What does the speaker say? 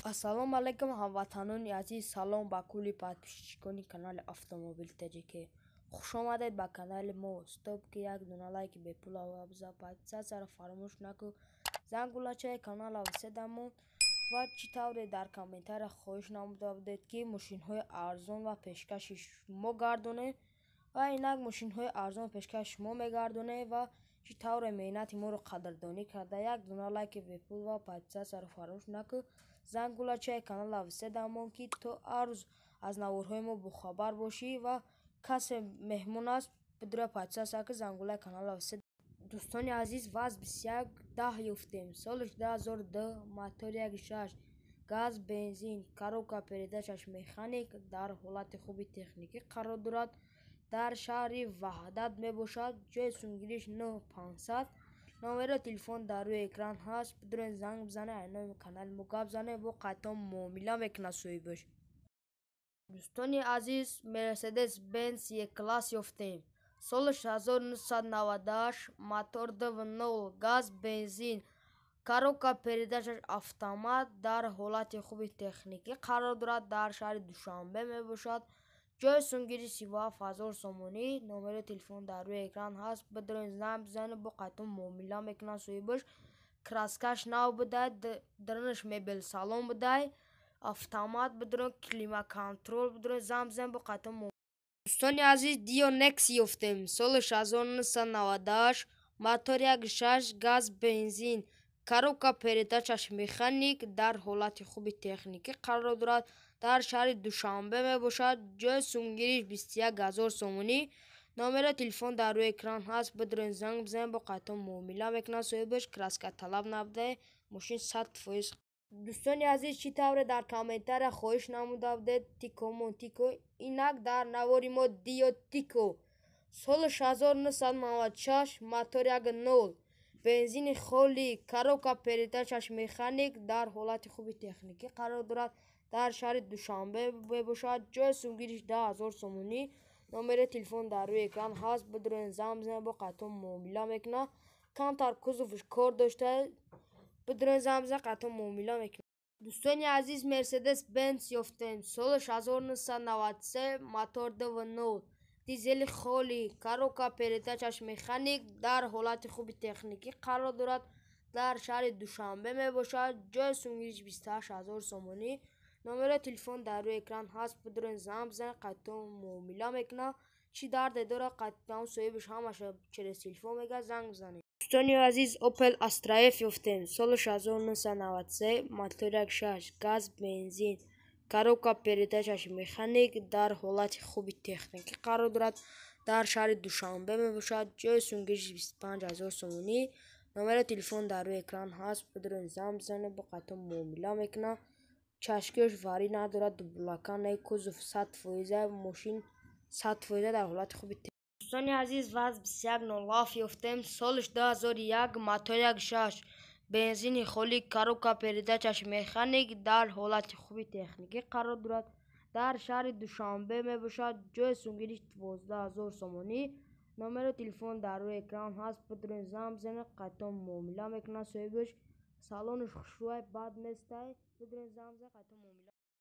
Ассалому алайкум, ҳамватанони азиз, салом ба кулли подписчикони канали Автомобил ТҶК. Хуш омадед ба канали мо. Стоп, ки як дона лайки бепул биза, подписатсияро фаромӯш накун, зангулачаи канала виседамон. Ва чӣ тавре дар комментария хоҳиш намуда будед, ки мошинҳои арзон ва пешкаши шумо гардонем, ва инак мошинҳои арзон пешкаши шумо мегардонем. Ва чӣ тавре меҳнати моро қадрдонӣ карда, як дона лайки бепул ва подписатсияро фаромӯш накун, зангулачаи канала виседамон, ки то ҳар рӯз аз наворҳои мо бохабар бошӣ. Ва касе меҳмон аст, бидура подписатсия ки зангулаи канала висед. Дӯстони азиз, ВАЗ 2110 ёфтем, соли 2002, мотор 1.6, газ бензин, коробка передачаш механик, дар ҳолати хуби техникӣ қарор дорад, дар шаҳри Ваҳдат мебошад, ҷои сумгириш 9500. Номери телефон дар рӯи экран ҳаст, бидурен занг бизанед, ай номи канали мо гап занед, бо қайтон муомила мекунад соҳибаш. Дӯстони азиз, Мерседес Бенц Е класс ёфтем, соли 1998, мотор 2.0, газ бензин, коробка передачаш автомат, дар ҳолати хуби техникӣ қарор дорад, дар шаҳри Душанбе мебошад, ҷои сумгирӣ 37 000 сомонӣ. Номери телефон дар рӯи экран ҳаст, бидурен занг бизанед, бо қайтон муомила мекунад соҳибаш. Краскаш нав будай, дарунаш мебел салон будай, автомат, бидурен климат-контроль, бидурен занг бизанед, бо қайтон. Дӯстони азиз, Даеу Некси ёфтем, соли 1998, мотор 1.6, газ бензин, коробка передачаш механик, дар ҳолати хуби техникӣ қарор дорад, дар шаҳри Душанбе мебошад, ҷои сумгириш 21 000 сомонӣ. Номери телефон дар рӯи экран ҳаст, бидурен занг бизанед, бо қайтон муомила мекунад соҳибаш. Краска талаб набуда, мошин 100%. Дӯстони азиз, чӣ тавре дар комментария хоҳиш намуда будед, Тико мон Тико, инак дар навори мо Даеу Тико, соли 1996, мотор 1.0, бензини холӣ, коробка передачаш механик, дар ҳолати хуби техникӣ қарор дорад, дар шаҳри Душанбе мебошад, ҷои сумгириш 10 000 сомонӣ. Номери телефон дар рӯи экран ҳаст, бидурен занг бизанед, бо қайтон муомила мекунад. Камтар кузовш кор дошта, бидурен занг бизанед, қайтон муомила мекунад. Дӯстони азиз, Мерседес Бенц ёфтем, соли 1993, мотор 2.0, дизели холӣ, коробка передачаш механик, дар ҳолати хуби техникӣ қарор дорад, дар шаҳри Душанбе мебошад, ҷои сумгириш 28 000 сомонӣ. Номери телефон дар рӯи экран ҳаст, бидурен занг бизанед, қайтон муомила мекунад. Чӣ дарде дорад, қайтон соҳибаш ҳамаша через телефон мегӯяд, занг бизанед. Дӯстони азиз, Опел Астра Ф ёфтем, соли 1993, мотор 1.6, газ бензин, коробка передачаш механик, дар ҳолати хуби техникӣ қарор дорад, дар шаҳри Душанбе мебошад, ҷои сумгириш 25 000 сомонӣ. Номери телефон дар рӯи экран ҳаст, бидурен занг бизанед, бо қайтон муомила мекунад. Чашкиёш варӣ надорад, дублака не, кузов 100%, мошин 100% дар ҳолати хуби. Дӯстони азиз, ВАЗ 2107 ёфтем, солиш 2001, мотор 1.6, бензини холӣ, коробка передачаш механик, дар ҳолати хуби техникӣ қарор дорад, дар шаҳри Душанбе мебошад, ҷои сумгириш 12 000 сомонӣ. Номери телефон дар рӯи экран ҳаст, бидурен занг бизанед, қайтон муомила мекунад соҳибаш. Салонаш хушрӯай, бад нестай, бидурен занг бизанед, қайтон муомила.